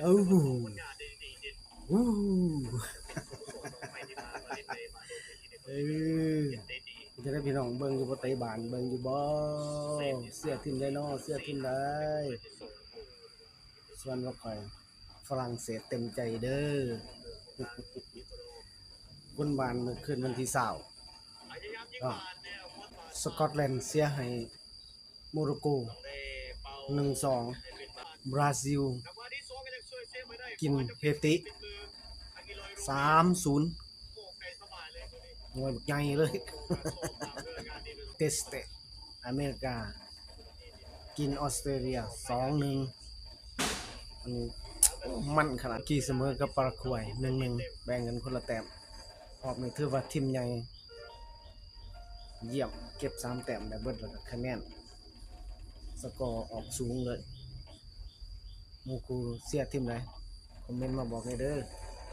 ໂອ້ ໂອ້ ເອີ ເປັນຈັ່ງໃດພີ່ນ້ອງ ເບິ່ງຢູ່ບໍ່ ເຕະບານ ເບິ່ງຢູ່ບໍ່? ເຊຍທີມໃດນໍ ເຊຍທີມໃດ? ສ່ວນວ່າຂ້ອຍ ຝຣັ່ງເສດເຕັມໃຈເດີ ຄົນບ້ານ ມື້ຄືນວັນທີຊາວ ສະກອດແລນເຊຍໃຫ້ ໂມໂຣໂກ ໜຶ່ງສອງ, ບຣາຊິລກິນເຮຕິ ສາມສູນ ໂອ້ຍ ບັກໃຫຍ່ເລີຍ ເຕສເຕ ອາເມລິກາ ກິນອອສເຕຣເລຍ ສອງໜຶ່ງ ອັນນີ້ ໂອ້ ມັນຂະໜາດ ກີສະເໝີກັບປາຣາກວຍ ໜຶ່ງໜຶ່ງ ແບ່ງກັນຄົນລະແຕ້ມ ຮອບນີ້ຖືວ່າທີມໃຫຍ່ ຢ້ຽມ ເກັບສາມແຕ້ມໄດ້ເບິດ ແລ້ວກໍຄະແນນສະກໍອອກສູງເລີຍ. ໝູ່ຄູ່ເຊຍທີມໃດ? ຄອມເມັນມາບອກແດ່ເດີ.